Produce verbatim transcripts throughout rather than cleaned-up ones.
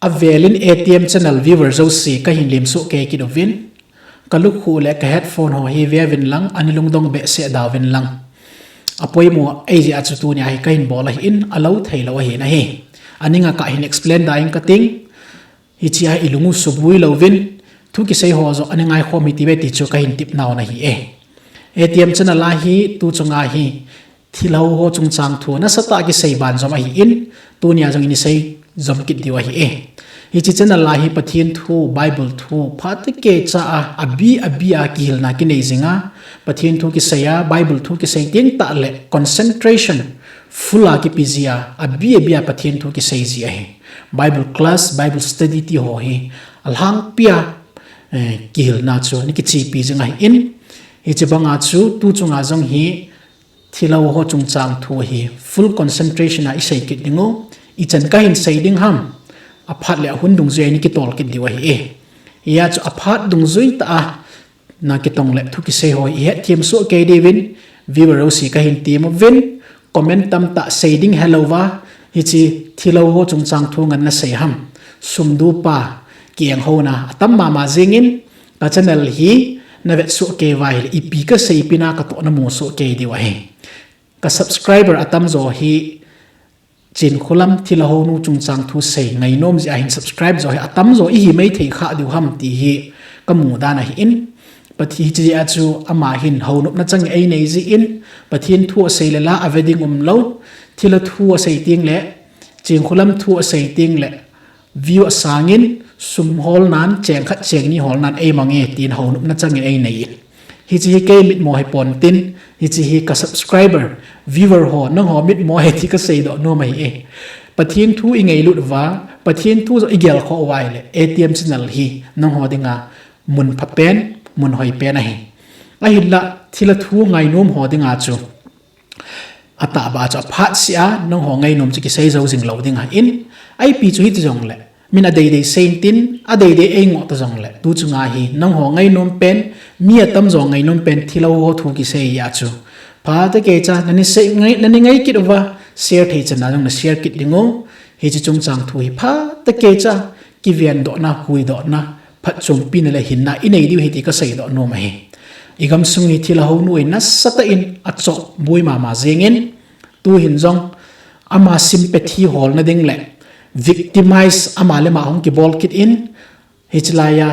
Avelin A T M channel viewer jouse kahin lemsuh kei kit uvin. Kalukhuh le ka headphone ho hi veuvin lang, ani lungdong behseh dauvin lang. Apoimo ahijeh a chu tunia hi kahin bol ahin, alou theilou ahin ahi. Aninga kahin explain da ing kating. Hichea ilung u suboi louvin, thu kisei ho joh ana ngaikhom hite ve ti chu kahin tepna u ahi e. A T M channel a hi tuchunga hi thilha ho chungchang thu nasatah a kisei banjom ahin, tunia jong ini sei jom kit diu ahi e. Hiche channel a hi Pathen thu, Bible thu, phat keicha a, abi, abi a kihilna kinei jinga, Pathen thu kisei a, Bible thu kisei teng tah le concentration full a kipe jia, abi, abi a Pathen thu kisei ji ahi. Bible class, Bible study ti ho hi alhangpia, eh, kihilna chu ana kichepi jing ahin, hiche banga chu tuchunga jong hi thilha ho chungchang thu hi full concentration a isei kit diu, ichan kahin sei ding ham, aphat le ahun dungjui a ana kitol kit diu ahi e. Hia chu aphat dungjui tah a na kitong le thu kisei ho ihet themsoh kei diuvin, viewer jouse kahin tem uvin, comment tamtah sei ding helouva, hiche thilha ho chungchang thu ngen nasei ham, sum dupa, kieng hona atam mama jingin, ka channel hi navetsoh kei uva ahile ipi kasei pi na katoh namusoh kei diu ahi. Ka subscriber atamjo hi Chinkholam thilha honu chungchang thu sei ngainom jeh a hin subscribe jo hi atamjo ihi maithei kha diu ham ti hi kamu dan ahin. Pathen hiche jeh a chu ama hin hounopna chang einei jin, Pathen thu asei le la ave ding umlou, thilha thu asei teng le, Chinkholam thu asei teng le, view asangin, sum holnan, cheng khat cheng ni holnan eimange tin hounopna changin einei in. Hiche hi kei mitmo hi pontin, hiche hi ka subscriber, viewer ho, nangho mitmo ahi ti kasei doh nom ahi e. Pathen thu ingailut uva, Pathen thu joh igelkhoh uva ahile, A T M channel hi nangho dinga mun phapen, mun hoipen ahi. Ahinla, thilha thu ngainom ho dinga chu atahbeh a chu aphat seh a, nangho ngainom chu kisei jou jing lou ding ahin, ipi chu hiti jongle, min adeidei seiyin tin, adeidei eingoh ta jongle, tuchunga hi nangho ngainom pen, mi atamjo ngainom pen thilha ho thu kisei a chu, phat keicha nani sei ngai, nani ngai kit uva, share thei chan a jong na share kit diu, hiche chungchang thu hi phat keicha kivendohna, huhdohna, phatchompi na le hinna inei diu ahi ti kasei doh nom ahi. Igamsung hi thilha honu in nasatah in achohboi mama jingin, tuhin jong ama sympathy holna ding le victimize ama le ama hung kibol kit in, hiche laiya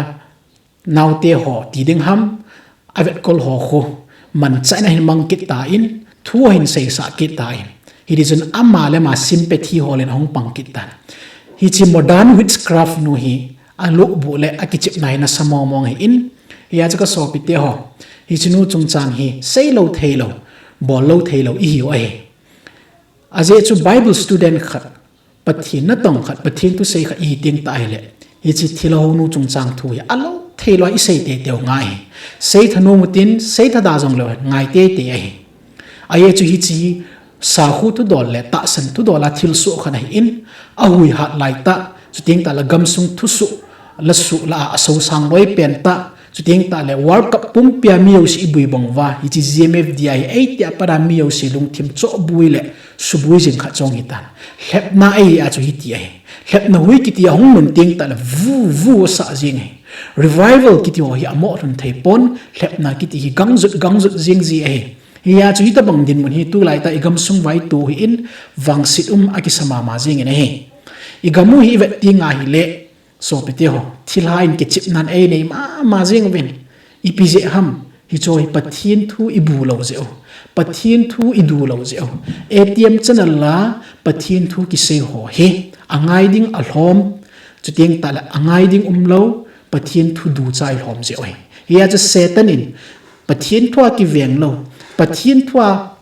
naote ho ti ding ham, avetkol ho khu manchahna ahin mang kit tan, thu ahin seisah kit tan. Hiti chun ama le ama sympathy holin ahung pang kit tan. Hiche modern witchcraft nu hi alupbeh le akichepna hi nasa mong mong ahin, hia chu ka sopite ho, hiche nu chungchang hi seilou theilou, bollou theilou ihiu ahi. Ajeh chu Bible student khat, Pathen natong khat, Pathen thusei khat ihi teng tah ahile, hiche thilha honu chungchang thu hi alou theilou a isei teitei u ngai ahi. Seitha nom utin, seitha da jongleu hen ngai teitei ahi. Ajeh chu hiche hi sakhu thudol le tahsan thudol a thilsoh khat ahin, ahuihat laitah, chuteng tah le gamsung thusoh, lasoh lah a asosang loi pentah, chuteng tah le World Cup pumpia mi jouse ibui bang uva, hiche G M F D I hi eiti a pat a mi jouse lungthim chohboi le suboi jing khat chu ahitan. Lhepna ahi a chu hiti ahi. Lhepna hui kiti ahung lhun teng tah le vu vu asah jing ahi. Revival kiti ho hi amoh lhun thei pon, lhepna kiti hi gangjut gangjut jing ji ahi. Hia chu hitobang dinmun hi tulaitah igamsung uva ito hin vangset um akisa mama jingin ahi. Igam u hi ivet teng ahile, sopite ho, thilha in kichepnan einei mama jing uvin. Ipi jeh ham, hiche hi Pathen thu ibulou jeh u, Pathen thu idulou jeh u. A T M channel a Pathen thu kisei ho hi angai ding alhom, chuteng tah le angai ding umlou, Pathen thu ducha ilhom jeh u ahi. Hia chu Satan in Pathen thu a kiveng lou, Pathen thu a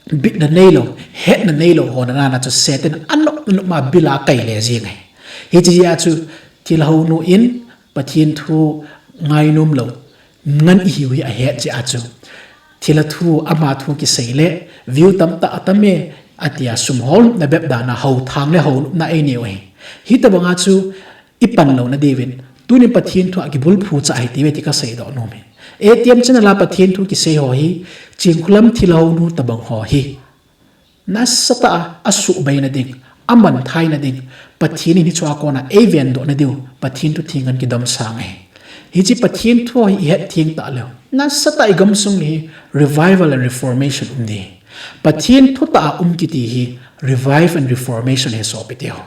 bitna neilou, hetna neilou ho nana chu Satan anop nop ma bil a akai le jing ahi. Hiche jeh a chu thilha honu in Pathen thu ngainom lou ngen ihiu hi ahet jeh a chu, thilha thu, ama thu kisei le view tamtah atam e, atia sum holna bep dan a houthang le hounopna einei u ahi. Hitobang a chu ipan louna diuvin, tunin Pathen thu a kibulphu cha ahi ti ve ti kasei doh nom ahi. A T M channel a Pathen thu kisei ho hi, Chinkholam thilha honu tobang ho hi nasatah a asuhbeina ding, amanthaina ding, Pathen in hichea kona eiven doh nadiu Pathen thu theng a kidom sang ahi. Hiche Pathen thu hi ihet theng tah leu, nasatah a igamsung hi revival and reformation um ding. Pathen thutah a um kiti hi revive and reformation ahi sopite ho.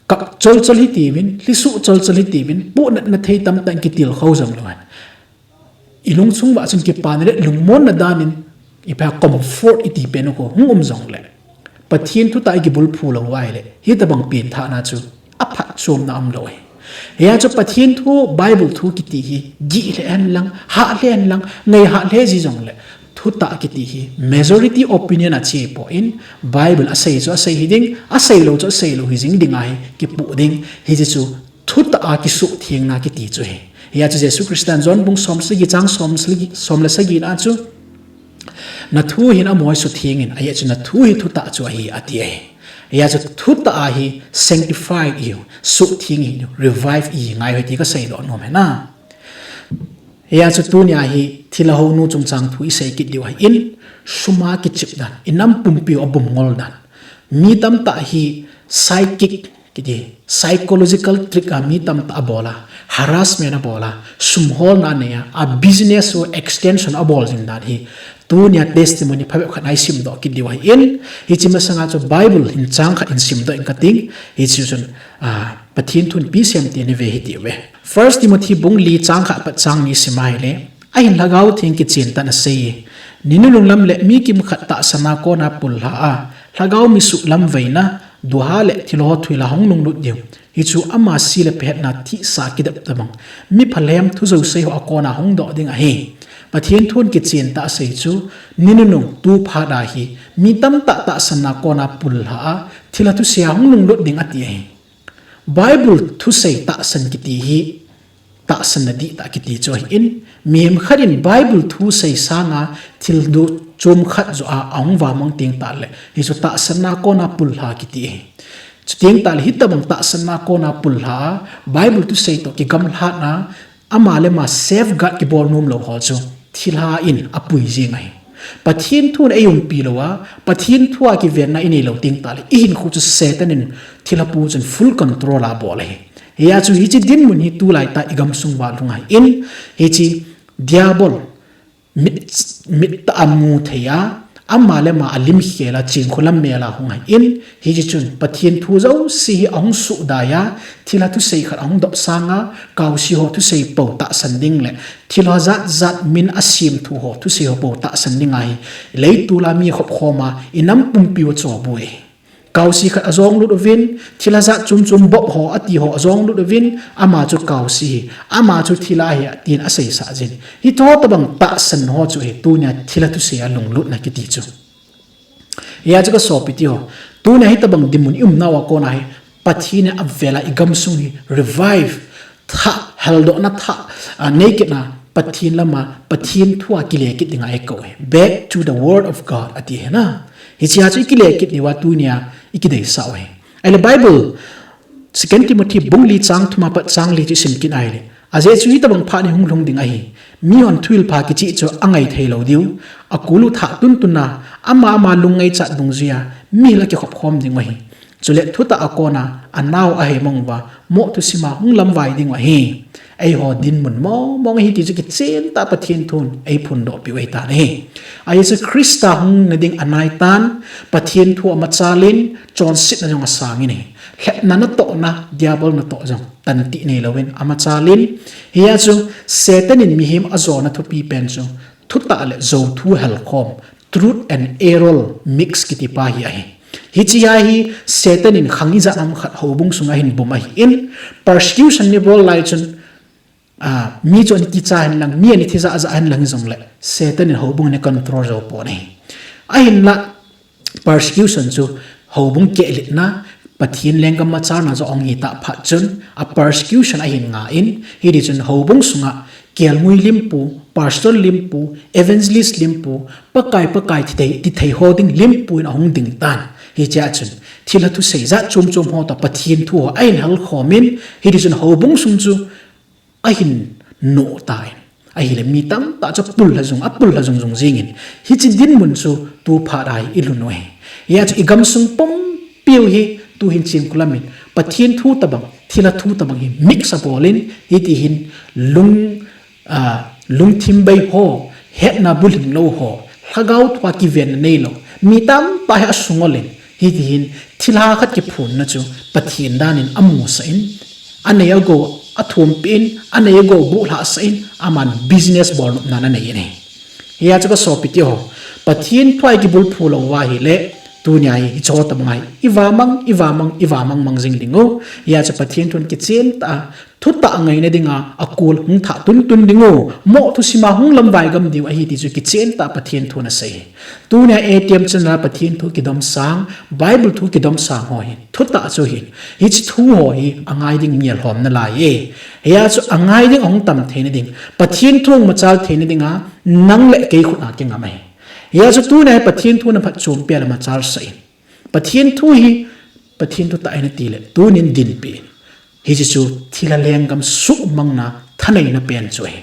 Kap cholchol hitiuvin, lhisu cholchol hitiuvin, puhnatna thei tamtah in kitilkhou jongleu hen, ilungchung uva chun kipana le lungmonna dan in, ipi ham comfort iti pen u kho hung um jongle, Pathen thutah a ikibulphu lou uva ahile, hitobang penthahna chu aphatchomna umlou ahi. Hia chu Pathen thu, Bible thu kiti hi, gih lheh hen lang, hah lheh hen lang, ngai hah lheh ji jongle, thutah kiti hi majority opinion a che poi, Bible a sei chu a sei hiding, a seilou chu a seilou hijing ding ahi, kipoh ding, hiche chu thutah a kisuhthengna kiti chu ahi. Hia chu Jesu Christan John bung somsagi chang somsagi, somle sagi na chu, nathu hin amaho sutheng in, ajeh chu nathu hi thutah chu ahi, ati ahi. Hia chu thutah a hi sanctify ihiu, suhtheng ihiu, revive ihi ngai uve ti kaseidoh nom ahi na. Hia chu tunia hi thilha hounu chungchang thu isei kit diu ahin, sum a kichip dan, inam pumpiu abum ngol dan. Mi tamtah hi psychic kiti, psychological trick a mi tamtah abol a, harassment abol a, sum holna anei a, a business u extension abol jing dan hi, tunia testimony phabep khat a isimdoh kit diu ahin, hiche masanga chu Bible hin chang khat in simdoh inge kating, hiche chun, ah, Pathen thun ipi asei em ti ive hitiuve. First Timothy bung li chang khat apat chang ni sim ahile, ahin Lhagao Theng kichen tah in asei e, ni nunung lam le mi kimkhat tahsanna kona pullha a, lhagao misuh lamvaina, duha le thilha thuhilha hung lunglut diu. Hichu ama si le phetna thihsa kidep tobang, mi phalhem thujou sei ho a kona hung doh ding ahi. Pathen thun kichen tah a asei chu, ni nunung tu phat a hi, mi tamtah tahsanna kona pullha a, thilha thusei a hung lunglut ding ati ahi. Bible thusei tahsan kiti hi, tahsanna dihtah kiti chu ahin, mihem khat in Bible thusei sanga thil duh chomkhat joh a ahung vamang teng tahle, hichu tahsanna kona pullha kiti ahi. Chuteng tahle hitobang tahsanna kona pullha a, Bible thusei toh kigamlhatna, ama le ama safeguard kibol nomlou ho chu thilha in apui jing ahi. Pathen thun eiumpi lou a, Pathen thu a kivenna inei lou teng tahle, ihinkho chu Satan in thilha pu chun full control abol ahi. Hia chu hiche dinmun hi tulaitah igamsung uva lhung ahin, hiche Diabol mit, mittah a mu thei a, ama le ama alim khel a, chingkhu lam mel a hung ahin, hiche chun Pathen thu jouse hi ahung sudai a, thilha thusei khat ahung dopsang a, kaosi ho thusei pou tahsan ding le thilha jat jat min asemthu ho thusei ho pou tahsan ding ahi, leitol a mi khopkhom a, inam pumpiu achohboi. Kaosi khat ajonglut uvin, thilha jat chom chom bop ho ati ho ajonglut uvin, ama chu kaosi hi, ama chu thilha hi, tin aseisah jin. Hitobang tahsan ho chu hi, tunia thilha thusei a lunglutna kiti chu. Hia chu kasopite ho, tunia hitobang dinmun iumnau a kona hi, Pathen in avel a igamsung hi revive, thah, heldohna thah, ah, neikit na, Pathen lama, Pathen thu a kile kit dinga eikou ahi. Back to the word of God, ati ahi na. Hichea chu ikile kit diuva tunia ikideisah u ahi. Ahile Bible, Second Timothy bung li chang thum apat chang li chu isim kit ahile, ajeh chu hitobang phat hi hung lhung ding ahi. Mihon thuhilpha kicheh chu angai theilou diu, akulu thah tuntun a, ama ama lungngaicha dungjuia mihil akikhopkhom dingu ahi. Chule thutah a kona anao ahemong uva, moh thusim a hung lamvai dingu ahi. Eiho dinmun mongmong ahi ti chu kichen tah Pathen thun eiphondohpeh u ahitan ahi. Ajeh chu Christa hung nading anaitan, Pathen thu amachal in, chonsetna jong asangin ahi. Lhepna natohna, Diabol natoh jong tantih neilouvin amachal in. Hia chu Satan in mihem ajona thupi pen chu thutah le jouthu helkhom, truth and error mix kiti pa hi ahi. Hichea hi Satan in khang ijat ham khat houbung sunga ahin bum ahin, persecution anabol lai chun, ah, mi chu anakicha henlang, mi anathi jahjah henlang hijongle, Satan in houbung ana control jou pon ahi. Ahinla, persecution chu houbung kehlitna, Pathen lenggam machalna jong ahung hitah phat chun, a persecution ahin nga in, hitichun houbung sunga kelngoi limpu, pastor limpu, evangelist limpu, Pakai, Pakai tithei, tithei ho ding limpu in ahung dingtan. Hichea chun thilha thusei jat chom chom ho toh Pathen thu ho ahin helkhom in, hitichun houbung sung chu ahin noh tan. Ahile mi tamtah chu apullha jung, apullha jung jung jingin, hiche dinmun chu tu phat a hi ilhun u ahi. Hia chu igamsung pumpiu hi Tuhin Chinkholam in Pathen thu tabang, thilha thu tabang hi mix a bol in, hiti hin lung, ah, lungthim bei ho, hetna bulhing lou ho, lhagao thua kivenna neilou mi tamtah hi asung ol in, hiti hin thilha khat kiphonna chu Pathen dan in amusah in, anei agou athumpi in, anei agou bulhasah in, aman business bol nopna anei in ahi. Hia chu ka sopite ho, Pathen thua i kibulphu lou uva ahile, tunia hi, hiche ho tabang hi, i vamang, i vamang, i vamang mang jing ding u. Hia chu Pathen thun kichen tah a, thutah ngaina dinga, akul hung thah tuntun ding u. Mo thusima hung lamvai gam diu ahi ti chu kichen tah a Pathen thun asei hi. Tunia A T M channel a Pathen thu kidomsang, Bible thu kidomsang ho hin, thutah chu hin, hiche thu ho hi angai ding mi alhom nalai e. Hia chu angai ding ahung tam theina ding, Pathen thu machal theina dinga, nang le kei khut a kingam ahi. Hia chu tunia hi Pathen thu na phatchompi a le machal sah in. Pathen thu hi, Pathen thutah in ati le, tunin dinpi in. Hiche chu thilha lenggam suhmangna thaneina pen chu ahi.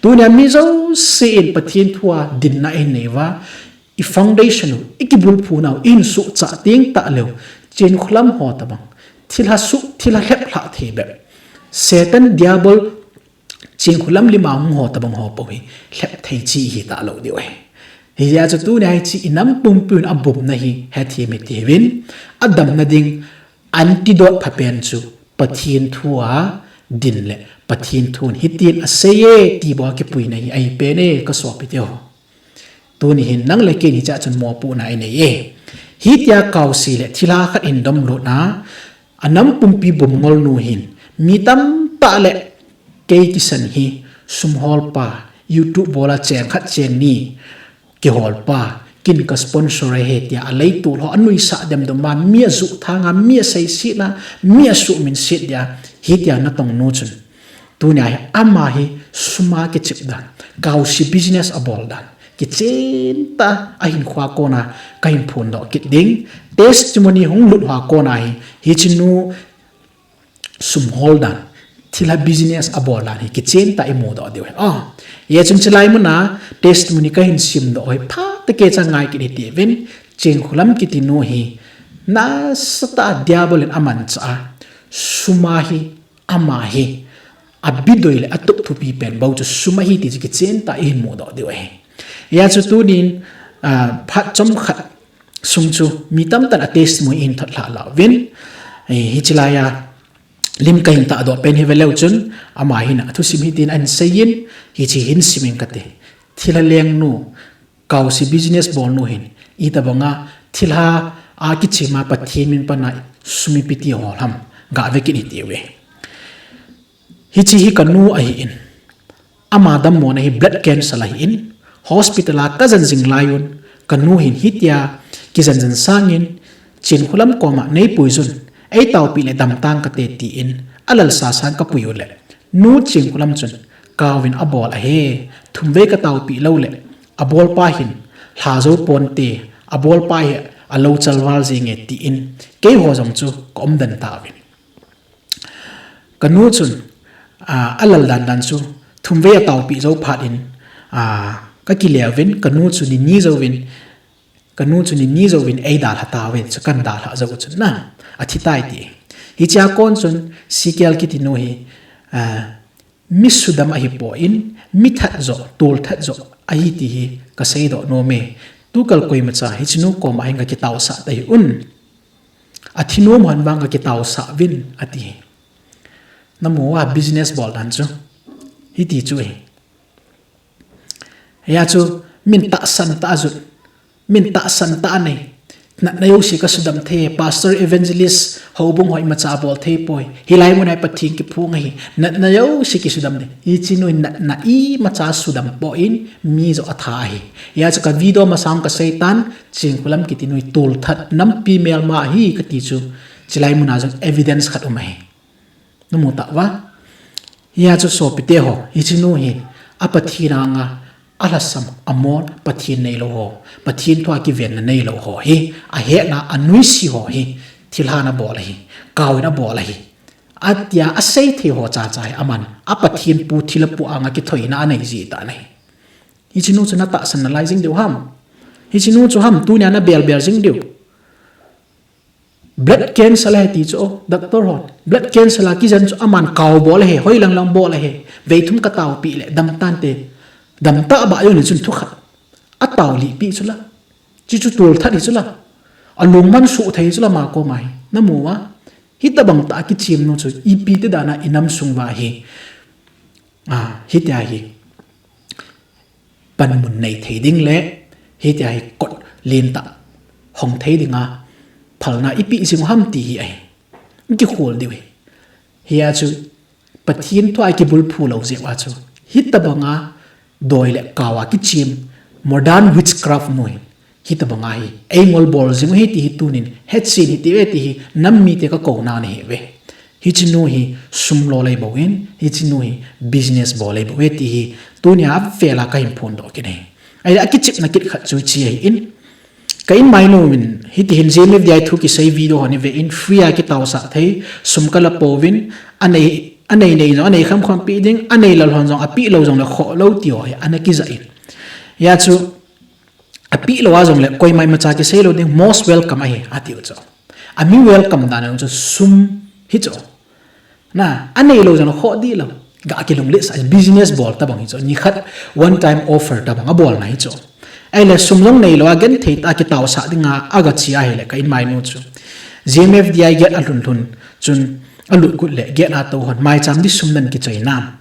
Tunia mi jouse in Pathen thua dinna ahin nei uva, i foundation u, i kibulphu nau, i hin suhchah teng tah leu, Chinkholam ho tabang, thilha suh, thilha lhep lhah thei bep, Satan Diabol Chinkholam lima hung ho tabang ho pou hi lhep thei chi hi talou diu ahi. Hijeh a chu tunia hiche i nam pumpi un abumna hi hethem hite uvin, adamna ding antidote phapen chu Pathen thua din le Pathen thun hitin asei e ti bou a kipuina hi ahi pen e ka sopite ho. Tuni hin nang le kei hichea chun mopohna inei e. Hitia kaosi le thilha khat in domlut a, anam pumpi bumngol nu hin mi tamtah le kei kisan hi sum holpa, YouTube bol a cheng khat cheng ni kihol pa, kin ka sponsor ahi tia aleitol ho anuisat demdom a, mi ajuh thang a, mi aseiset a, mi asuhminset dia, hitia natong nu chun. Tunia hi ama hi sum a kichep dan, kaosi business abol dan, kichen tah a ahinkhoa kona kahin phondoh kit ding, testimony hung lut hoa kona hi, hiche nu sum hol dan, thilha business abol dan hi kichen tah a imudoh diu ahi. Ah, hijeh chun chulai muna testimony kahin simdoh hi phatah a kicha ngai kit hite uvin, Chinkholam kiti nu hi nasatah a Diabol in amanchah a, sum a hi, ama hi, abidoi le atup thupi pen bou chu sum ahi ti chu kichen tah a ihin mudoh diu ahi. Hijeh chun tunin, ah, phat chomkhat sung chu mi tamtah in atestimony ahin thot lhah lhah uvin, eh, hiche laiya lim kahin tahdoh pen hi veleu chun, ama hin athusim hitin ahin seiyin, hiche hin sim inge kati. Thilha leng nu, kaosi business bol nu hin, itobanga thilha a kichep a Pathen min pan a sum ipi ti hol ham, gave kit hite uve. Hiche hi kanu ahin, ama dammona hi blood cancer ahin, hospital a kajen jing laiyun, kanu hin hitia kijen jen sangin, Chinkholam koma neipuijun, eitaopi le damtang kate tin, alal sa sang kapui uleh, nu Chinkholam chun, kaovin abol ahi, thumvei kataopi louleh, abolpa hin, lha jou ponte, abolpa hi alou chalval jinge tin, keiho jong chu kaumden tauvin. Kanu chun, ah, alal dan dan chu, thumvei ataopi jou phat in, ah, kakile uvin, kanu chu nini jouvin, kanu chu nini jouvin eidalha tauvin, chu kahin dalhah jou chun na, athitai ti. Hichea kon chun, Sikel kiti nu hi, ah, mi sudam ahipon, mi that joh, tol that joh ahi ti hi kaseidoh nome. Tukal koimacha hiche nu koma hin kakitaosah tahih un. Athi nom hon vang kakitaosah uvin ati. Namu a business bol dan chu. Hiti chu ahi. Hijeh chun min tahsan tah a jun. Min tahsan tah a nei. Natna jouse kasudam thei, pastor, evangelist, houbung ho imacha bol thei poi. Hilai muna hi Pathen kiphong ahi. Natna jouse kisudam ding. Hiche nu in natna imacha sudam pon, mi joh atha ahi. Hijeh chun ka video masang kaseitan, Chinkholam kiti nu hi tolthat, nampi melma ahi kati chu. Chulai muna jong evidence khat um ahi. Namu tauva. Hijeh chun sopite ho, hiche nu hin, a Pathen anga, alhasam, amol, Pathen neilou ho, Pathen thua kivenna neilou ho hi, ahetna, anuisat ho hi, thilha na bol ahi, kaovin abol ahi. Atia asei thei ho chacha hi, aman, a Pathen pu thilha pu anga kithoina anei jitah ahi. Hiche nu chu natahsan nalai jing diu ham. Hiche nu chu ham, tunia nabel bel jing diu. Blood cancer ahi ti chu, doctor hon. Blood cancer a kijen chu aman kao bol ahi, hoi lang lang bol ahi. Vei thum ka taopi le, dam tante. Dam ta ba jong ni chun thu khat. A tao lih pi chu la. Chi chu tul that hi chu la. A lungman su thei chu la ma ko ma hi. Na mu a. Hitabang ta kichem nu chu ipi te dan a i nam sung uva hi. A, hitia hi. Panmun nei thei ding le, hitia hi kot lien tah hong thei dinga phalna i pe jing u ham ti hi ahi. Kikhol diu hi. Hia chu Pathen thu a kibulphu lou jeh uva chu. Hitabanga doi le kao a kichem modern witchcraft nu hi. Hitabanga hi. Ei ngol bol jing u hi ti hi tunin. Hetchen hi ti ve ti hi nam mite ka kouna ni hi ve. Hiche nu hi sum lo lei bou in, hiche nu hi business bol lei bou e ti hi, tunia a vela ka hin phondoh kit e. Ahile a kichepna kit khat chu hiche ahi in. Ka inmai nu min, hiti hin J M F D I thu kisei video ho ni ve in, free a kitaosah thei, sum ka la pouvin, anei, anei nei jong, anei kham kham pe ding, anei lou hon jong, ape lou jong le kho lou ti ho hi, ana kija in. Hia chu, ape lou a jong le, koima imacha kisei lou ding, most welcome ahi, ati u chu. Ami welcome dan a chu sum hi chu. Na, anei lou jong kho di lou. Ga kilunglhai sa business bol tabang hi chu. Ni khat one time offer tabang a bolna hi chu. Ahile sum jong nei lou a genthei tah a kitaosah dinga aga che ahile ka inmai nu chu. J M F D I gate a lhun lhun chun a lut gut le gate a tou hon maicham di sum nan kichoi nam.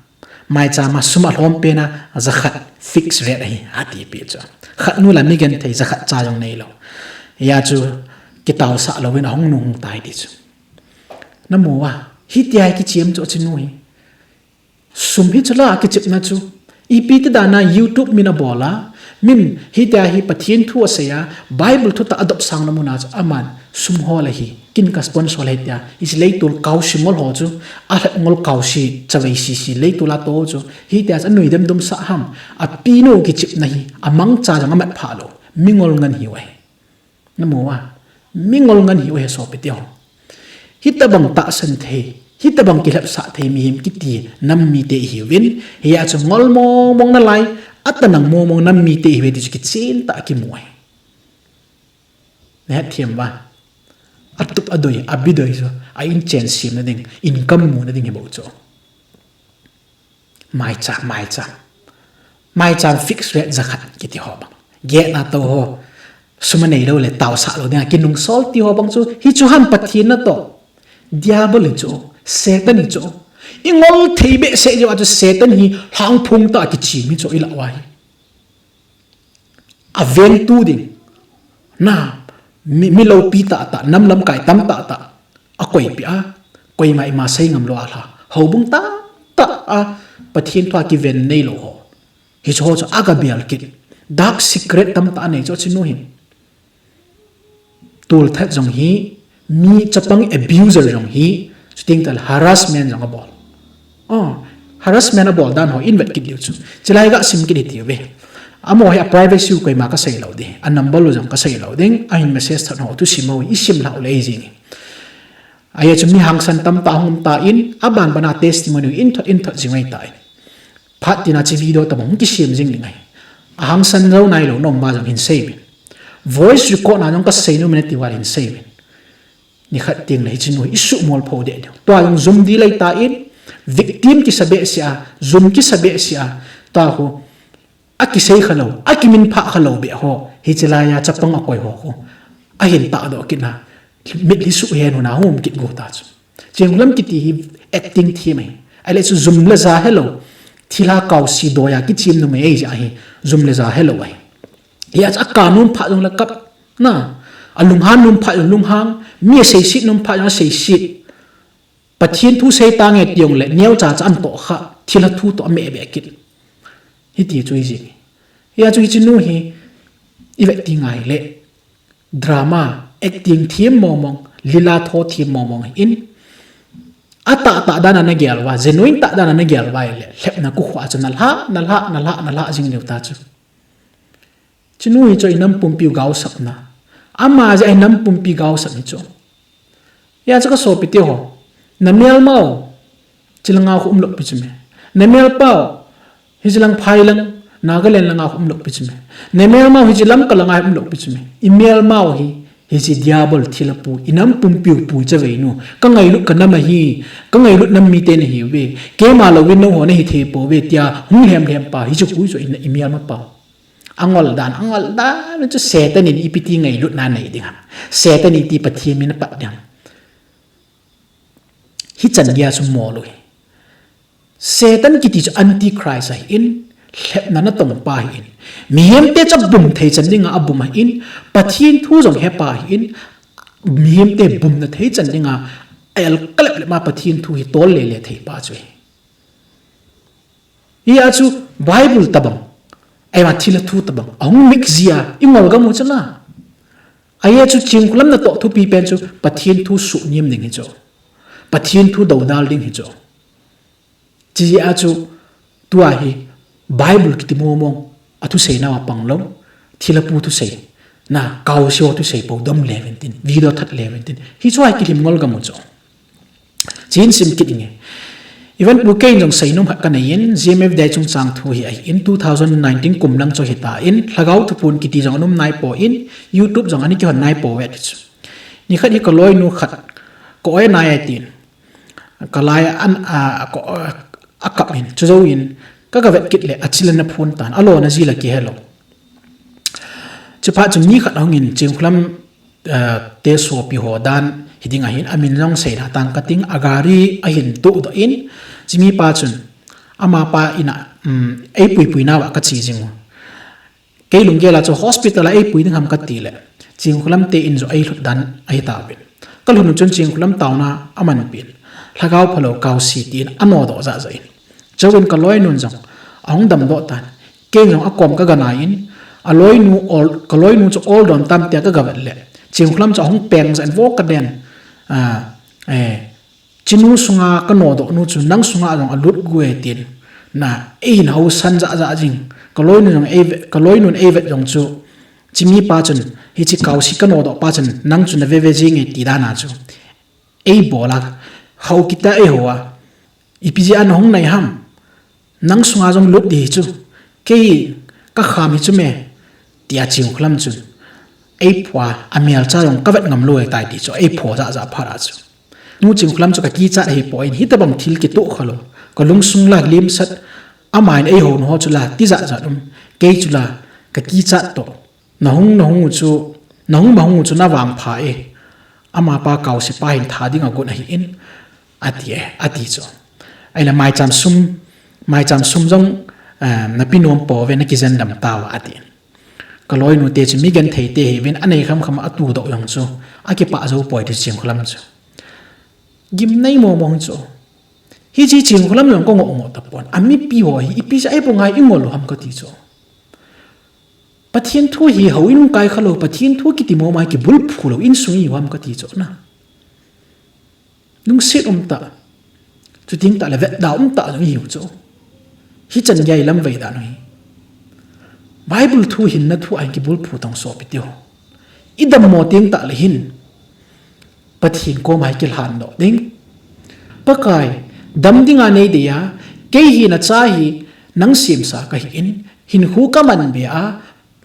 Maicham a sum a lhom pen a jakhat fixed rate ahi, ati pi chu. Khat nu la mi genthei jakhat cha jong nei lou. Hia chu kitaosah louvin ahung nung tai ti chu. Na mu a, hitia hi kichem chu hiche nu hi. Sum hi chu la kichepna chu. Ipi ti dan a YouTube min a bol a, min hitia hi Pathen thu asei a, Bible thutah a dopsang na mun a chu aman sum hol ahi, kin ka sponsol ahi tia, hiche leitol kaosi ngol ho chu, a lhep ngol kaosi, chavei sisi, leitol a tou chu, hitia chu anui dem dum sah ham, ape nu kichepna hi, amangcha jong amat pha lou, mi ngol ngen hi u ahi. Na mu a, mi ngol ngen hi u ahi sopi te ho. Hitabang tahsan thei, hitabang kilhepsah thei mihem kiti nam mite ihiuvin, hia chu ngol mong mong nalai, atanang mong mong nam mite ihiuve ti chu kichen tah a kimu ahi. Na het them uva. Atup adoi, abi doi chu, a inchen sem na ding, income mu na ding hi bou chu. Maicham, maicham. Maicham fixed rate jakhat kiti ho bang. Gate a tou ho. Sum a nei lou le taosah lou dinga kinungsol ti ho bang chu. Hi chu ham Pathen natoh. Diabol hi chu. Satan hi chu. I ngol thei behseh jeh a chu Satan hi lhangphong tah a kichim hi chu i lah uva hi. A vengtu ding. Na, mi, mi loupi tah tah, nam lamkai tam tah tah. A koipeh a, koima ima sei ngam lou a lha. Houbung tah tah a, Pathen thu a kiven nei lou ho. Hiche ho chu aga bel kit. Dark secret tam tah a nei chu hiche nu hin. Tolthat jong hi, mi chapang abuser jong hi, chuteng tah le harassment jong abol. Oh, harassment abol dan ho in vet kit diu chu. Chulai ga sim kit diu ve. Amaho hi a privacy u koima ka sei lou ding. A number u jong ka sei lou ding. Ahin message thot ho thusim u i sim lhah u le jing. Ahi chu mi hangsan tamtah hung um tan, aban ban a testimony in thot in thot jing ahi tan. Phat tina hiche video tabang hung kisem jing ding ahi. A hangsan jou nailou nom ma jong hin sei uvin. Voice record na jong ka sei nom in ati uva hin sei uvin. Nikhat teng le hiche nu hi i sumol pho deh diu. Tua jong jum di lei tan, victim kisa behseh a, jum kisa behseh a, tua khu a kisei kha lou, a kiminphah kha lou beh ho, hiche laiya chapang a koi ho khu. Ahin tahdoh kit na, mitlhi suh hen hon a hung um kit go ta chu. Cheng lam kiti hi acting them ahi. Ahile chu jum le ja helou, thilha kaosi doiya kichim numei ahi jeh ahi, jum le ja helou ahi. Hia chu a ka nom phat jong le kap, na, a lunghan nom phat jong lunghang, mi a seiset nom phat jong a seiset. Pathen thu sei tange ti jong le, neocha cha an toh kha, thilha thu toh a meh beh kit. Hiti chu hi jing. Hia chu hiche nu hi, i vet ding ahile, drama, acting them mong mong, lila tho them mong mong in, a tahtah dan a na gel uva, genuine tah dan a na gel uva ahile, lhepna ku khuh a chu na lha, na lha, na lha, na lha jing diu ta chu. Hiche nu hi chu i nam pumpi u gaosapna. Ama jeh a i nam pumpi gaosap hi chu. Hia chu ka sopi te ho. Na melmau. Hiche langa khu um lou pi chu me. Na melpau. Hiche lang phai lang. Nagaland langa khu um lou pi chu me. Na melmau hiche Lamka langa um lou pi chu me. I melmau hi. Hiche diabol thilha pu, inam pumpiu pu chavei nu. Ka ngailut ka nam ahi, ka ngailut nam mite nahiuve. Keima louvin nangho nahi thei pouve tia hung lhem lhem pa, hiche hui chu ina imelma pa. Angol dan, angol dan chu Satan in ipi ti ngailutna nei ding ham. Satan iti Pathen min apat ding ham. Hichan geiya chu mol u hi. Satan kiti chu Antichrist ahin, lhepna natong pa ahin. Mihemte chu abum thei chan dinga abum ahin, Pathen thu jong hepa ahin, mihemte bumna thei chan dinga a-el kalep lep ma Pathen thu hi tol lele thei pa chu ahi. Hia chu Bible tabang, ahivang thilha thu tabang ahung mix jia ingol gam u chu na. Ahia chu Chinkholam natoh thupi pen chu Pathen thu suhnem ding hi chu. Pathen thu doudal ding hi chu. Chijeh a chu tua hi Bible kiti momong a thusei nau a pang lou, thilha pu thusei, na, Kaose ho thusei pou dom le uvin tin, video that le uvin tin. Hichu a kilhem ngol gam u chu. Chin sim kit inge. Even pu kei in jong seinom khat kanei in, G M F Day chungchang thu hi ahin, two thousand nineteen kum lang chu hitan, Lhagao Thupon kiti jong anom nai poi, YouTube jong ana kihon nai poi ati chu. Nikhat hi kaloinu khat, ka oi nai atin. Kalai an, a, a, ko, a, akap in, chujouvin, ka, kavet kit le, achil ana phon tan, alona jila kihelou. Chuphat chun nikhat ahung in, Chinkholam, eh, te sopi ho dan, hiding ahin, amin jong seida tang kating, agari ahin todoh in, chumi pa chun, amapa ina, um, eipui pui nauva kache jing u. Kei lunggel a chu hospital a eipui ding ham kati le, Chinkholam te in jong eilhut dan ahi tauvin. Kalhun u chun Chinkholam taona amanpin. Lhagao phalou Kaose tin anodoh jahjah in. Chuin kaloinun jong ahung damdoh tan. Kei jong akom kaga nai in, aloinu ol, kaloinu chu ol don tam tia kaga vet le. Chinkholam chu ahung peng jeh in vo kaden. A, eh, Chinu sunga kanodoh nu chu nang sunga jong alut gu e tin. Na, eihin hausan jahjah jing. Kaloinu jong eive, kaloinun eivet jong chu. Chumi pa chun, hiche Kaose kanodoh pa chun, nang chu nave ve jing e ti dan a chu. Eibol a, hau kit a eiho a. Ipi jeh a nahung nai ham. Nang sunga jong lut ding hi chu, kei kakham hi chu me, tia Chinkholam chun. Eipho a, amelcha jong kavet ngam lou ahitai ti chu, eipho jahjah phat a chu. Nu Chinkholam chu kakichat ahipoi, hitabang thil kitoh khalou. Kalungsung la limsat, amahin eihou nu ho chu la, ti jahjah um, kei chu la, kakichat toh. Nahung, nahung u chu, nahung, nahung u chu navangpha e. Amapa Kaose pa hin tha ding agot ahin, ati e, ati chu. Ahile maicham sum, maicham sum jong, eh, nape nom pouve, nakijen dam tauva, ati. Kaloinu te chu mi genthei te ahiuvin, anei khamkham a atudoh jong chu, akipah jou poi ti Chinkholam chu. Gimnei momo chu. Hiche Chinkholam jong kangoh ngoh tapon. Amipi ho hi, ipi jeh a eibonga ingol u ham kati chu. Pathen thu hi houin hung kai khalou, Pathen thu kiti moma hi kibulphu lou, insung ihiu ham kati chu na. Lungset umtah. Chuteng tah le vetda umtah jong ihiu chu. Hichan gei lamvei dan u hi. Bible thu hinna thu a hin kibulphu tong sopi teho. Idammo teng tah le hin. Pathen koma hi kilhandoh ding. Pakai, dam dinga neidei a, kei hi nacha hi, nang semsa kahin, hinkho kaman be a,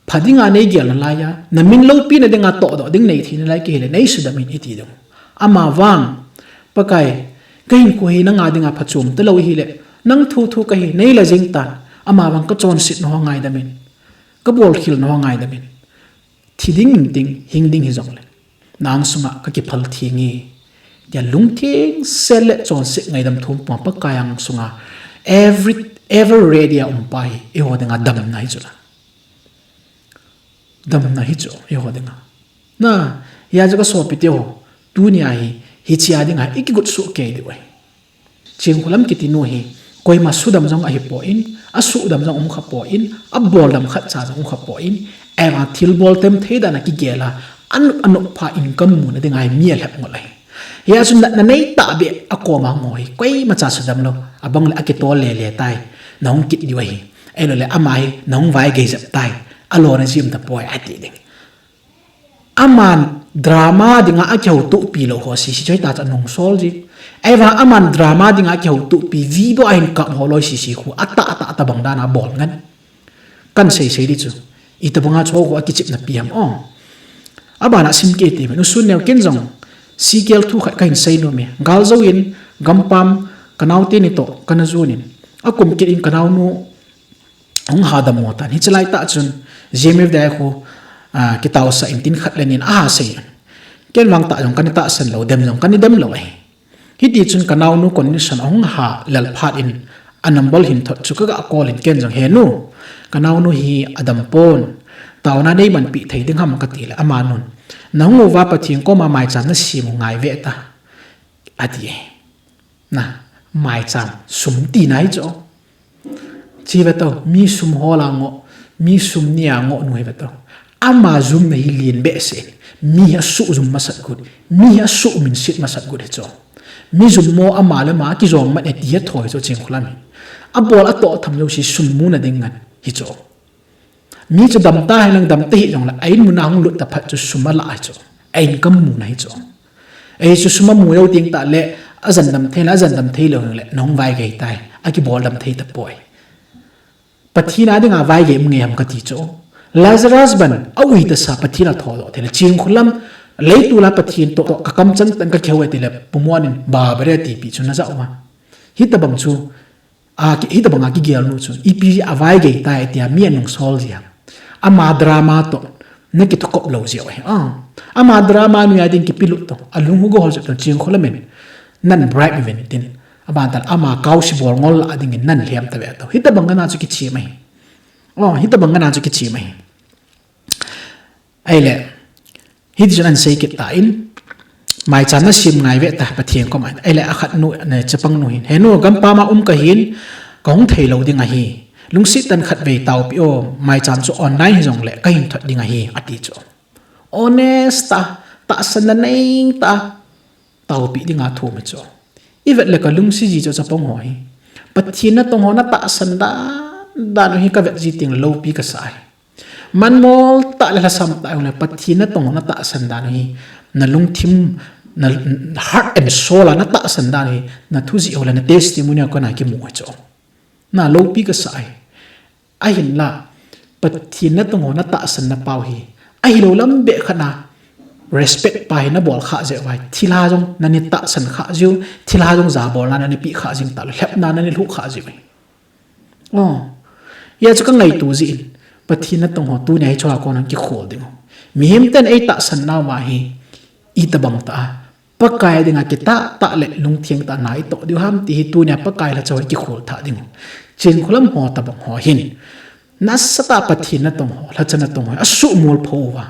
pha dinga neigel nalai a, namin loupina dinga tohdoh ding neithei nalai kahi le, neisudam in iti ding. Amavang, Pakai, kahinkho hi nanga dinga phachom talou ahile, nang thu thu kahi, neila jing tan, amavang kachonset nao ngaidam in, kabolkhel nao ngaidam in. Thi ding, hing ding, hing ding hijongle. Na angsunga kakiphal theng e. Tia lungtheng sel le chonset ngaidam thum puma Pakai angsunga. Every, ever ready a um pa hi. Eiho dinga damna hi chu la. Damna hi chu, eiho dinga. Na, hia chu kasopi teho. Tunia hi, hichea dinga, ikigot soh kei diu ahi. Chinkholam kiti nu hi, koima sudam jong ahipoi, asuhdam jong umkhapoi, aboldam khatcha jong umkhapoi, ahivang thilbol temthei dan a kigel a, anop anop pha income muna dinga hi mi alhep ngol ahi. Hia chu natna neitah beh akoma hung ho hi, koimacha sudam lou, abang le akitol lele tai, nahung kit diu ahi. Ahiloule ama hi, nahung vaigei jep tai, alona jim tapoi ati ding. Aman drama dinga akihoutopi lou ho sese chu hitachu anungsol ji. Ahivang aman drama dinga akihoutopi video a hin kap ho loi sese khu atah atah atah bang dan a bol ngan. Kan seisei di chu. Itobanga chu ho khu akichepna pi ham o. Abana sim kit uvin, u Sun Neo, ken jong C K L thu khat kahin sei nom e. Gal jou in, gampam, kanaote ni toh kana jon in, akum kit in kanaonu hung ha dammo tan. Hiche laitah chun G M F D I khu, ah, kitaosah in tin khat le ni in aha sei in. Ken vang tah jong kana tahsan lou, dem jong kana dem lou ahi. Hiti chun kanaonu condition ahung ha lel phat in, anambol hin thot chu kaga call in, ken jong, "He nu, kanaonu hi adam pon, taona nei manpi thei ding ham?" kati le amanun, "Nahung uva Pathen koma maicham nasem u ngai ve ta," ati. Na, maicham, sum tina hi chu. Chi ve tau, mi sum hol a ngoh, mi sum nia ngoh nu hi ve tau. Ama jumna hi lien behseh in, mi hi asuh jum masat got, mi hi asuh minset masat got hi chu. Mi jummo ama le ama kijong mat e ti hi athoi chu Chinkholam hi. Abol atoh tham jouse sum muna ding ngen hi chu. Mi chu dam ta hen lang dam ta hih jongle, a in muna hung lut ta phat chu sum ala hi chu. A income muna hi chu. Ahi chu sum amu jou teng tah le, ajan dam thei le, ajan dam thei lou le, nahung vaigei tai, akibol dam thei tapoi. Pathen a dinga vaigei um nge ham kati chu. Lazarus ban, a ui tasa Pathen a thodoh thei le, Chinkholam, leitol a Pathen toh, toh, kakam chang tah in kakihou e ti le, Pu Muan in, Babare tipi chu naja uva. Hitabang chu, A, ki, hitabanga kigel nu chu, ipi a vaigei tai tia mi anung sol jia. Ama drama toh, nakithukop lou jia uve. A, ama drama noiya ding kipelut toh, alung hu go ho jep toh, Chinkholam in, nan bribe uvin tin. Aban tah le, ama kaosi bol ngol a dingin nan lhem ta ve toh. Hitabang ana chu kichem ahi. O, hitabang ana chu kichem ahi. Ahile, hiti chun ahin sei kit tan, maicham nasem ngai ve ta, Pathen koma. Ahile, akhat nu, ne, chapang nu hin, "He nu, gampam a um kahin, kahung thei lou ding ahi. Lungset tah in khatvei taopi o, maicham chu online hijongle, kahin thot ding ahi," ati chu. Honest tah, tahsanna nei tah, taopi dinga thum hi chu. I vet le kalungset ji chu chapang ho hi. Pathen natong ho natahsan dan, dan u hi kavet ji teng le loupi kasa ahi. Manmol tah le lhasam tah u le Pathen natong ho natahsan dan u hi, nalungthim, na heart and soul a natahsan dan u hi, nathu jih u le na testimony a kona kimu hi chu. Na loupi kasa ahi. Ahinla, Pathen natong ho natahsan na pau hi, ahilou lam beh khat na, respect pa hi nabol kha jeh uva, thilha jong nani tahsan kha jiu, thilha jong jabolna nani pe kha jing tah le, lhepna nani lhuh kha jiu. O, hia chu kangaito jin, Pathen natong ho tunia hichea kona kikhol ding u. Mihem ten eitahsan nauva hi, itabang tah a, Pakai dinga kitah tah le lungtheng tah a na itoh diu ham ti hi tunia Pakai lhacha ho kikhol thah ding u. Chinkholam ho tabang ho hin, nasatah a Pathen natong ho, lhacha natong ho, asuhmol pho uva,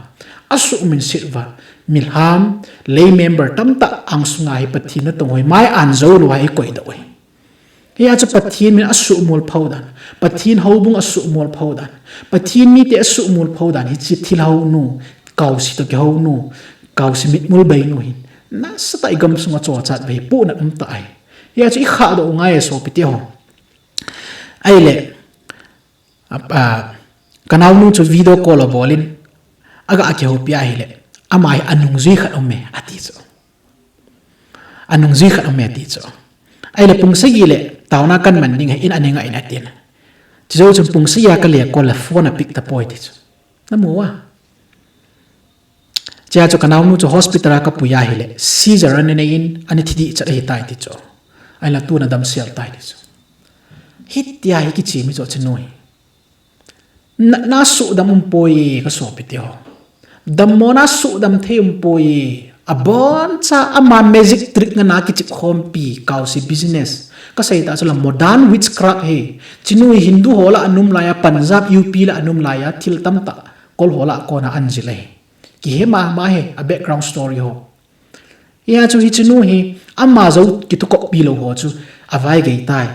asuh minset uva, milham, lay member tamtah angsunga hi Pathen natong ho hi mai an jou lou a ikoi doh u hi. Hia chu Pathen min asuhmol pho dan, Pathen houbung asuhmol pho dan, Pathen mite asuhmol pho dan, hiche thilha nu, kaosi toh kihou nu, kaosi mitmul bei nu hin, nasatah a igamsunga chochat vei, puhna um tah ahi. Hia chu ikhah doh u ngai e sopite ho. Ahile, A, a, kanaonu chu video call abol in, aga kihoupi ahile, ama hi anungjui khat um e, ati chu. Anungjui khat um e, ati chu. Ahile pung sagi le, taona kaman ding ahi, in ani ngai in atin. Chujou chun pung sagi a kale call le phone a pick tapoi ti chu. Namu uva. Chea chu kanaonu chu hospital a kapui ahile, seizure ana nei in, ana thi dehchat ahitai ti chu. Ahinla tuna damsel tai ti chu. Hitia hi kichim hi chu chinu hi. Na, na suhdam um poi kasopite ho. Dammona suhdam thei um poi. Aboncha ama magic trick ngana kichip khompi, kaosi business. Kasei tah chu la modern witchcraft hi. Chinu hi Hindu ho lah a um laiya, Punjab, U P lah a um laiya, thil tamtah kol ho lah a kona anjil ahi. Kihe mama hi, a background story ho. Hia chu hichinu hi, ama jou kithukop pi lou ho chu, avaigei tai,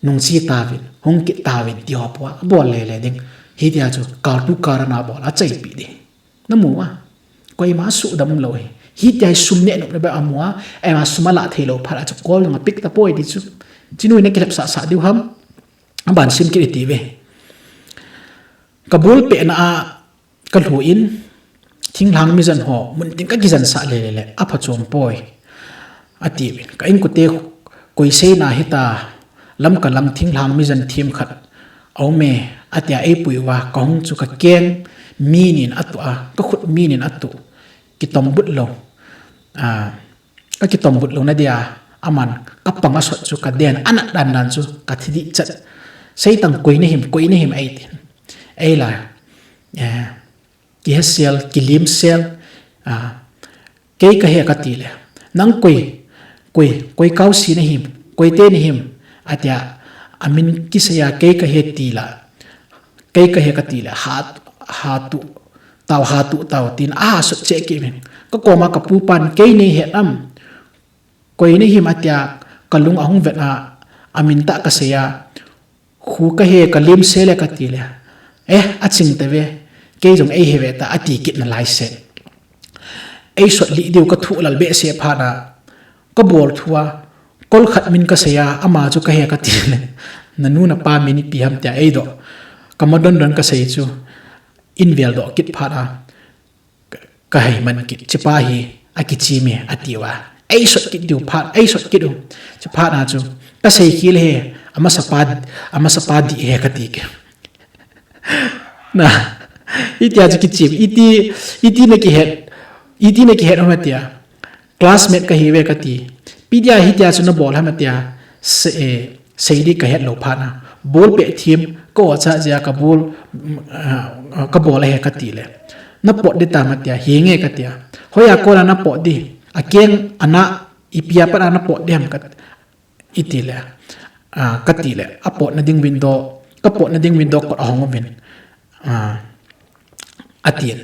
nungche tauvin, hung kit tauvin, ti ho pua, abol lele ding. Hitia chu, kal tu kal ana bol, achaipi ding. Namu uva. Koima suhdam lou hi. Hitia hi sum neh nop le ba amu a, ema sum alah thei lou phat a chu call nunga pick tapoi ti chu. Chinu hi nakilhep sah sah diu ham. Aban sim kit iti ve. Kabul pehna a, kalhu in, thinglhang mijan ho, mun tin kakijan sah lele le, aphachom poi. Atiuvin. Ka inkote koi seina hita, Lamka lam thinglhang mijan thim khat aume, atia eipui uva, kahung chu kakeng, mi nin atuh a, kakhut mi nin atuh. kitombut lou. A, ka kitombut louna dia, aman ka pang a sot chu ka den, a nat dan dan chu ka thi dih chat. Seitang koi na him, koi na him ei tin. Ei la, eh, kihesel, kilimsel, a, kei ka he ka ti le. Nang koi, koi, koi kausi na him, koi te na him, atia, amin kisei a kei ka he ti la. Kei ka he ka ti le, ha, ha tu, tau ha tu, tau tin, a, sot che ki min. Ka koma ka pu pan, kei nei he am, koi nei him atia, ka lung ahung vet a, amin ta ka sei a, khu ka he ka lim se le ka ti le. Eh, a ching te ve, kei jong ei he ve ta, a ti kit na lai se. Ei sot li diu ka thu lal be se pha na, ka bol thua, kol khat min ka sei a, ama chu ka he ka ti le. Na nu na pa min ipi ham tia ei do. Ka ma don don ka sei chu, in vel do kit pha na, ka hei man kit, chipa hi, a kichi mi, a ti wa. Ei sot kit diu pha, ei sot kit u. Chipa na chu, ka sei ki le he, ama sapa, ama sapa di he ka ti ke. Na, itia chu kichim, iti, iti na kihet, iti na kihet homa tia. Classmate ka hi ve ka ti. Pi dia hitia chu na bol hama tia. Se, eh, sei di ka het lou pha na. Bol pe thim, ka o cha jia ka bol, mm, ah, ka bol a he ka ti le. Na pot di ta ma tia, hi nge ka tia. Hoya ko la na pot di. A keng, ana, ipia pa na pot di ham ka. I ti le, a, ka ti le, a potna ding window, ka potna ding window kot a hong uvin, a, a tin.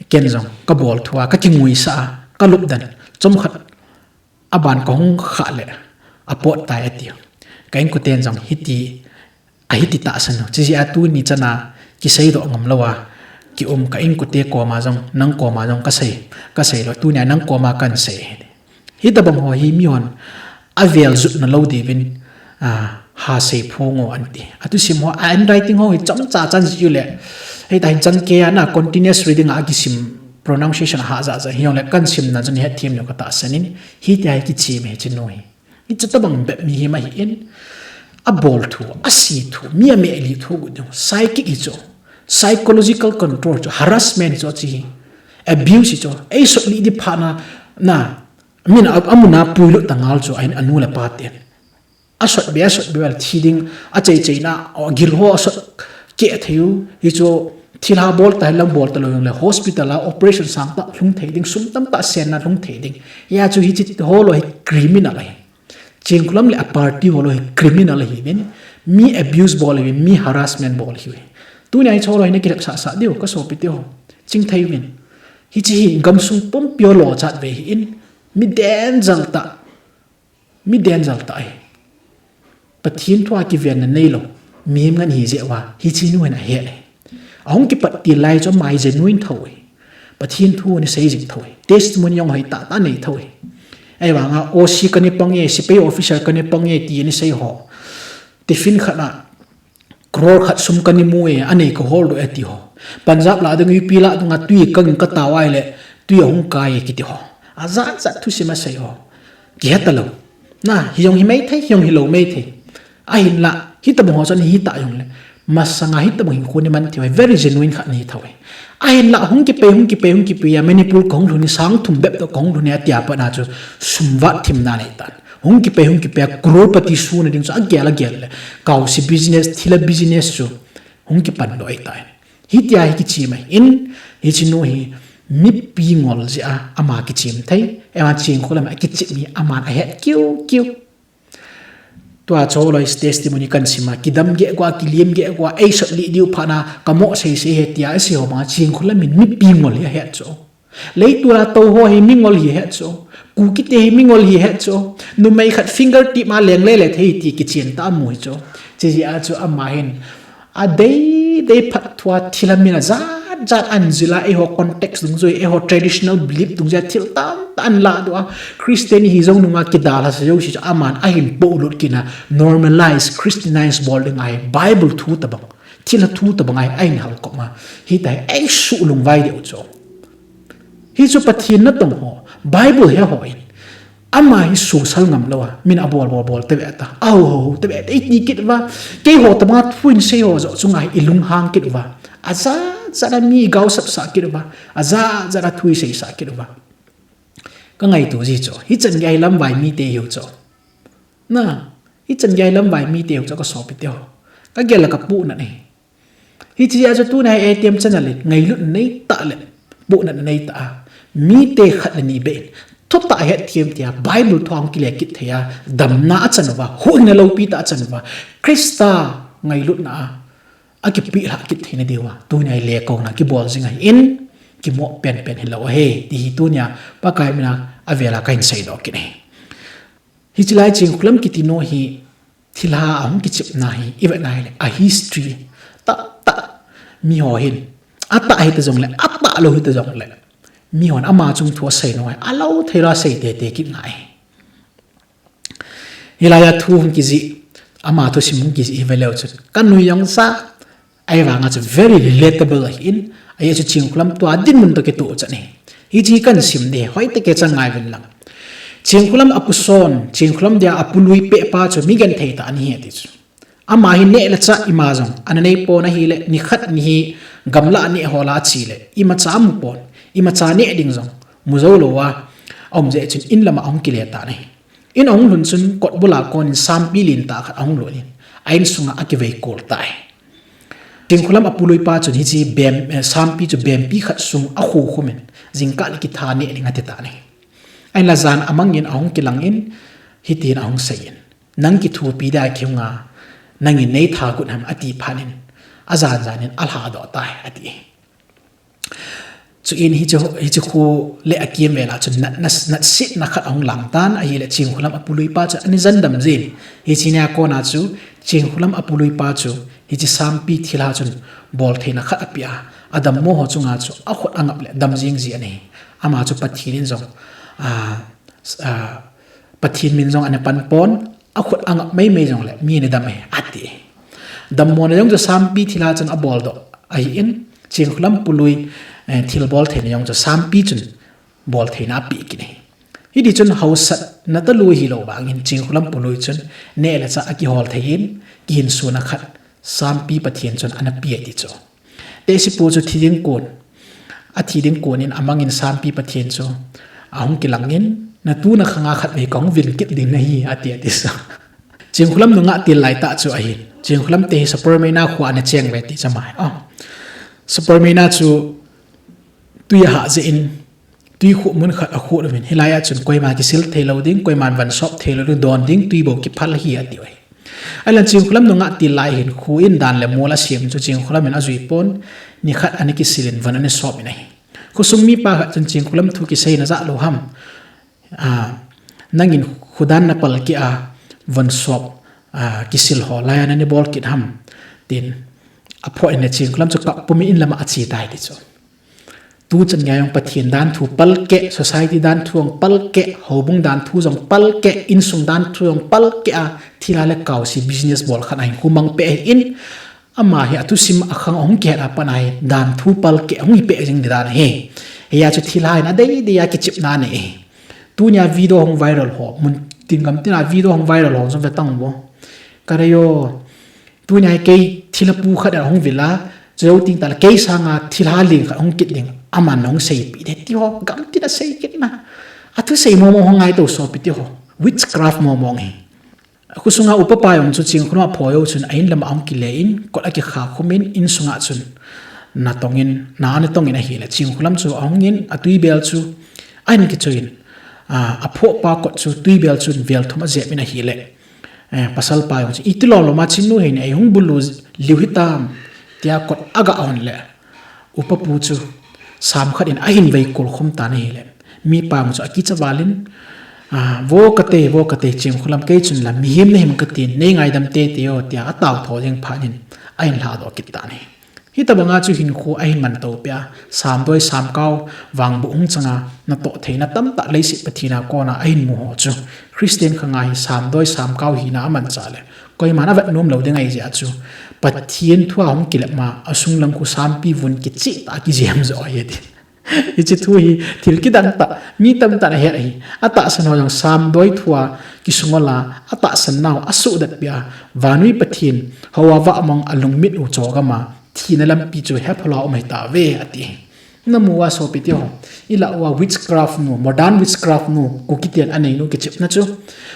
Ken jong, ka bol thua, ka kingui sa, ka lup dan, chom khat, a ban ka hong kha le, a pot tai a ti. Ka in kuten jong, hiti, a hiti ta san, chi a tu ni chana, ki sei do ngam lo a, ki um ka in kute koma jong, nang koma jong, ka sei, ka sei lo, tu ni a nang koma kan sei. Hitabang ho hi mi hon a vel jut na lo di vin, a, ha sei phu ngo an ti. A tu sim ho, a handwriting ho hi chom cha chan ji le. Hei ta hin chang ke a na continuous reading a kisim pronunciation ha ja ja hi hong le kan sim na jun het thim lo ka ta sanin. Hi ti hai kichi me chi no hi. Hi chu tabang be mi hi ma hi in. A bol thu, a si thu, mi a me li thu gu ding. Psychic hi chu. Psychological control chu, harassment hi chu chi hi. Abuse hi chu. Ei sot li di pha na, na, Min a, a mun a puilut ta ngal chu a hin a nu le pa ten. A sot be, a sot be val thi ding, a chei chei na, a gil ho a sot ke thei u, hi chu thil ha bol ta, lam bol ta lo jong le hospital a operation sang ta lhung thei ding, sum tam ta sen na lhung thei ding. Hia chu hi chi ho lo hi criminal ahi. Chingkhulam le a party ho lo hi criminal ahi vin, mi abuse bol ahi vin, mi harassment bol ahi vin. Tuni a hi chu ho lo hi na kilep sa sa diu, ka sopi te ho. Ching thei vin. Hi chi hi gamsung pumpi ho lo chat ve hi in, Mi den jal ta. Mi den jal ta hi. Pathen thu a kiven na nei lo. Mihem ngen hi jeh uva. Hi chi nu hin a het le. A hung kipat til lai chu ama hi genuine tho hi. Pathen thu ni sei jing tho hi. Testimony jong hoi ta ta nei tho hi. Ei vang a O C ka ni pang e, sipai officer ka ni pang e, ti ni sei ho. Tiffin khat a Crore khat sum ka ni mu e, a nei ka hol do e ti ho. Punjab la dung U P la dung a tui ka ging ka tao ai le, tui a hung kai e kiti ho. A zat zat thusim a sei ho. Ki he ta lo. Na, hi jong hi mei thei, hi jong hi lo mei thei. A hin la, hi ta bang ho chun hi ta jong le. Masanga hi ta bang hin khu ni man thei ho. Very genuine khat ni thei ho. A hin la, hung kipe, hung kipe, hung kipe a, Manipur ka hung lhun ni sang thum bep to ka hung lhun ni a tia pa na chu sum vat thim na nei tan. Hung kipe, hung kipe a crorepati suna ding chu a gel, a gel le. Kau si business, thila business chu hung kipan doh ahi tai. Hitia hi kichi mai in, hi chi nu hi mipi ngol jeh a ama kichim thei, ema ching kholam a kichim hi aman a het kiu, kiu. Tua chu loi testimony kan sim a, kidam geh gua, kilim geh gua, ei sot li diu pha na, ka mo sei sei he tia, a si ho ma ching kholam in mipi ngol hi a het chu. Leitua tou ho hi mingol hi het chu. Kuki te hi mingol hi het chu. Numei khat finger tip ma leng le le thei ti kichen ta mu hi chu. Chi jeh a chu ama hin. A dei, dei phat thua thila min a zat, zat an jila eiho context dungjuiya, eiho traditional belief dungjuiya thil tam ta an la dua. Christian hi jong nunga kidal ha sa jo si chu aman a hin po lut kina normalize, Christianize bol ding a hi Bible thu ta bang. Thil a thu ta bang a hi a hin hal kop ma. Hi ta hi ei su lungvai deu chu. Hi chu Pathen natong ho. Bible he ho in. Ama hi sosal ngam lo a. Min a bol, bol, bol, te ve ta. A ho, ho, ho, te ve ta. I ti kit va. Kei ho ta ma thu in sei ho jo. Chunga hi i lunghang kit va. A za, jat a mi gaosap sah kit uva, ajat jat a thu isei sah kit uva. Ka ngaito ji chu, hichan gei lamvai mite hiu chu. Na, hichan gei lamvai mite hiu chu ka sopite ho. Ka gel a ka puhnat ahi. Hiche a chu tuna hi A T M channel in ngailut nei tah le, puhnat nei tah a, mite khat le ni beh in thutah hetthem tia Bible thu a hung kile kit thei a, damna a chan uva, huhhingna loupi tah a chan uva, Christa ngailutna a, akipehlah kit theina diuva, tunia hi lekouna kibol jing ahin, kimoh penpen hilou ahi, ti hi tunia Pakai mina avela kahin seidoh kit ahi. Hiche lai Chinkholam kiti nu hi, thilha ahung kichepna hi, ivet na hile, a history, tah, tah, miho hin, atah hita jongle, atah lou hita jongle, mihon ama chung thu asei nu hi, alou thei lou a sei tete kit ngai. Hilai a thu hung kijih, ama thusim hung kijih hi veleu chun, ka nui jong sa, ahivanga chu very relatable ahin, ahi chu Chinkholam tua dinmun toh kitoh chan ahi. Hiche kahin sim ding, hoitah kei chan ngai uvin lang. Chinkholam a pu Son, Chinkholam dia a pu Lui peh pa chu mi genthei tah ana hi ati chu. Ama hi neh le chah ima jong ana nei pon ahile, nikhat ni hi gamlah a neh hol a ache le, imacha amu pon, imacha neh ding jong mu jou lou a, aum jeh chun in lam a ahung kile tan ahi. In ahung lhun chun kot bul a kon in sampi lentah khat ahung lut in, a insunga akivei kol tai. Chinkholam a pu Lui pa chun hiche bem, eh, sampi chu bempi khat sung akhukhum in, jingkah le kitha neh ding ati tan ahi. Ahinla jan amang in ahung kilang in, hitin ahung sei in, nang kithopi dia kihung a, nangin nei tha got ham ati phat in, ajan jan in alhadoh tai ati. Chuin hiche, hiche khu le akimvel a chun nat, nat, natsetna khat ahung lang tan ahile Chinkholam a pu Lui pa chu ana jan dam jin. Hiche nia kona chu Chinkholam a pu Lui pa chu hiche sampi thilha chun bol theina khat ape a, adammo ho chunga chu akhut angap le dam jing ji ana hi. Ama chu Pathen in jong, a, a, Pathen min jong ana pan pon, akhut angap maimai jongle mi ana dam ahi, ati. Dammona jong chu sampi thilha chun abol doh ahin, Chinkholam pu Lui, eh, thilbol theina jong chu sampi chun bol theina ape kit ahi. Hiti chun hausatna talou hilou vangin Chinkholam pu Lui chun neh le chah akihol thei in, kihinsona khat sampi Pathen chun ana pe ati chu. Tehsepu chu thi ding kon, athi ding kon in amang in sampi Pathen chu ahung kilang in, na tu na khang a khatvei kahung vin kit ding nahi, ati, ati sa. Chinkholam nungah til lai tah chu ahin. Chinkholam te hi Sapormeina kho ana cheng uve ti chu ama hi. Ah. Sapormeina chu tui ahah jeh in, tui khuh mun khat akhuh uvin, hilai a chun koima kisil thei lou ding, koiman von sop thei lou ding, don ding, tui bou kiphal ahi ati uve. Ahinla Chinkholam nungah til lai hin kho in dan le mol asem chu Chinkholam in ajui pon, nikhat ana kisil in von ana sop in ahi. Khosung mipa khat chun Chinkholam thu kiseina jah lou ham. Ah, nangin kho dan na palkeh a von sop, ah, kisil ho lai a nana bol kit ham, tin aphoh in le Chinkholam chu kap pum in in lam a ache tai ti chu. Tuchan gei jong Pathen danthu palkeh, society danthu jong palkeh, houbung danthu jong palkeh, insung danthu jong palkeh a, thilha le kaose business bol khat ahin khu mang peh ahin, ama hi athusim akhang ahung kihet a pat a hi danthu palkeh ahung hi peh jing ding dan ahi. Hia chu thilha in adei dei a kichepna anei ahi. Tunia video hung viral ho, mun tin gam tina video hung viral ho jong ve tang vo. Ka dei o, tunia hi kei thilha pu khat ahung vil a, chujou teng tah le kei sanga thilha leng khat ahung kit ding, aman ahung seipeh ding ti ho, gam tina sei kit na. Athusei momo ho ngaito sopi ti ho, witchcraft momo ahi. Khosunga upa pa jong chu Chinkholam aphoh jou chun a in lam a ahung kile in, kot akikha khum in, insunga chun natong in, na ana tong in ahile, Chinkholam chu ahung in, atui bel chu ahin kichoi in, a, aphoh pa kot chu tui bel chun vel thum ajep in ahile, eh, pasal pa jong chu, iti lom lom a Chinnu hi ne, eihung bulu liu hitam, tia kot aga hon le, upa pu chu sam khat in ahin vei kol khum tan ahile, mipa jong chu akicha val in, a, vo kate, vo kate, Chinkholam kei chun la mihem nahim katin, nei ngaidam teitei o, tia atao tho jeng phat in, ahin lhadoh kit tan ahi. Hitabanga chu hinkho ahin manto peh a, samdoi samkao, vangboh hung changa, natoh theina tamtah leiset Pathen a kona ahin mu ho chu, Christian khanga hi samdoi samkao hina amanchah le, koiman avet nom lou ding ahi jeh a chu, Pathen thu a hung kilep ma, asunglang khu sampi vun kicheh tah a kijem jo ahi ati. Hiche thu hi thil kidang tah, mi tamtah in ahet ahi. Atahsan ho jong samdoi thu a kisungol a, atahsan nau asohdet peh a, vannoi Pathen, hou a vahmang a lungmit u chogam a, thina lampi chu hephalou a um ahi tauve, ati. Namu uva sopi teho, ilah uva witchcraft nu, modern witchcraft nu, Kuki ten anei nu kichepna chu,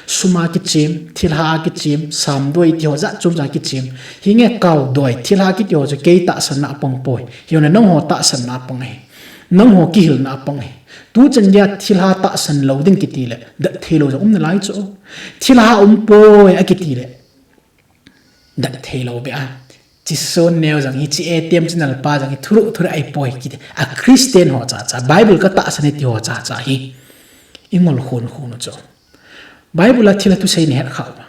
sum a kichem, thilha a kichem, samdoi tiho jat chom jat kichem. Hinge kaodoi, thilha kiti ho chu kei tahsanna apang poi. Hijongle nangho tahsanna apang ahi. Nangho kihilna apang ahi. Tuchan geiya thilha tahsan lou ding kiti le, dat theilou jong um nalai chu. Thilha um poi akiti le, dat theilou beh a. Chison neo jong hi, hiche A T M channel pa jong hi, thuru thuru ahi poi kiti. A Christian ho chacha, Bible ka tahsan e ti ho chacha hi. I ngol khun khun u chu. Bible a thilha thusei nahet kha uva.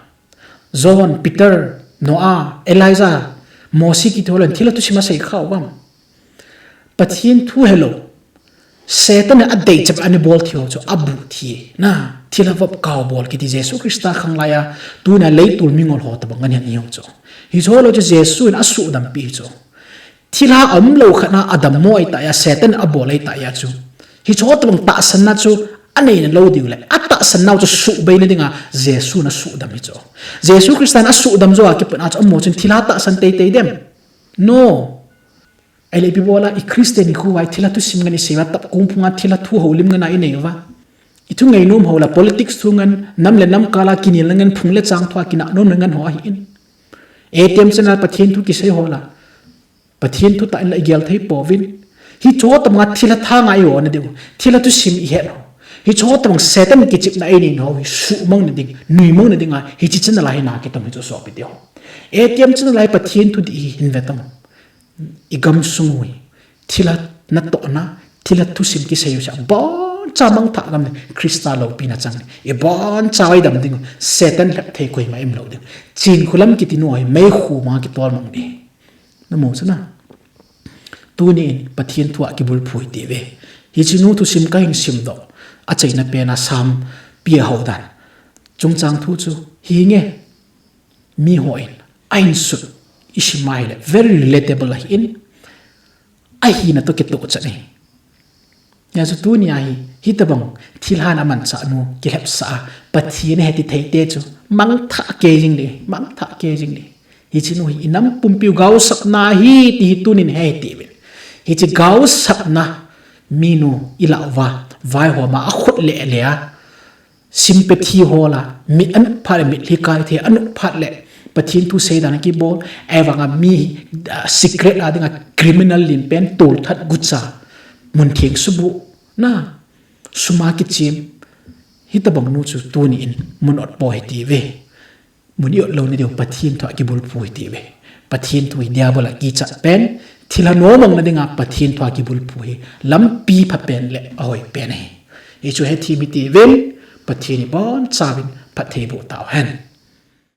John, Peter, Noah, Elijah, Mosi kiti ho lon thilha thusim asei kha uvem. Pathen thu helou. Satan in adei chep a ana bol thei ho chu abu thei. Na, thilha vop kao bol kiti Jesu Christa khanglai a, tuna leitol mingol ho tobang ngen hen iho chu. Hiche ho lou chu Jesu in asuhdam pi chu. Thilha umlou khat na adammo ahi tah a, Satan in abol ahi tah a chu. Hiche ho tobang tahsanna chu aneina lou diu le, atahsan nau chu suhbei na dinga Jesu in asuhdam hi chu. Jesu Christa in asuhdam jou a kipat a chu amaho chun thilha tahsan teitei dem. No. Ahile ipi bol a, i Christian i khu uva thilha thusim ngen i sei uva, tapkung phunga thilha thu houlim ngen a i nei uva. I thu ngainom ho la, politics thu ngen, nam le nam kal a kinelna ngen, phung le chang thu a kinahnomna ngen ho ahin. A T M channel a Pathen thu kisei ho la, Pathen thu tah in la i gel thei pouvin. Hiche ho tobang a thilha thanga i ho na diu, thilha thusim i het ho. Hiche ho tobang Satan kichepna i nei ho hi suhmang na ding, nuimang na dinga, hiche channel a hi na kitom hi chu sopi teho. A T M channel a hi Pathen thu dih hi hin ve tang. I gamsung u hi, thilha natohna, thilha thusim kisei u chu aboncha mangthah gam le, Christa loupina chang le. Iboncha i dam ding, Satan lhep thei koima um lou ding. Chinkholam kiti nu hi meikhu manga kitol mang ding. Namu chu na. Tuni in Pathen thu a kibulphu hite uve. Hiche nu thusim kahin simdoh. Achaina pen a Sam pi a houdan. Chungchang thu chu hinge. Mihon ahin sut i sim a ahile, very relatable ahin, ahina toh kitoh chan ahi. Hijeh chun tunia hi, hitobang thilhan amanchah nu kilhepsah a, Pathen ahi ti thei te chu mangthah kei jing ding, mangthah kei jing ding. Hiche nu hi i nam pumpiu gaosapna ahi ti hi tunin he hite uvin. Hiche gaosapna minu ilah uva, vaihom a akhut lele a, sympathy ho la, mit anop phat le mitlhi kai thei, anop phat le Pathen thu seidan kibol, ahivanga mi, ah, secret a dinga criminal lim pen, tolthat, gucha, muntheng subuh, na, sum a kichem, hitobang nu chu tuni in mun ot po hite uve. Mun i ot lou na diu Pathen thu a kibulphu hite uve. Pathen thu hi diabol a kichat pen, thilha nomang na dinga Pathen thu a kibulphu hi lampi pha pen le ahoi pen ahi. Hichu hethem hite uvin, Pathen in ibonchauvin phatthei boh tauhen.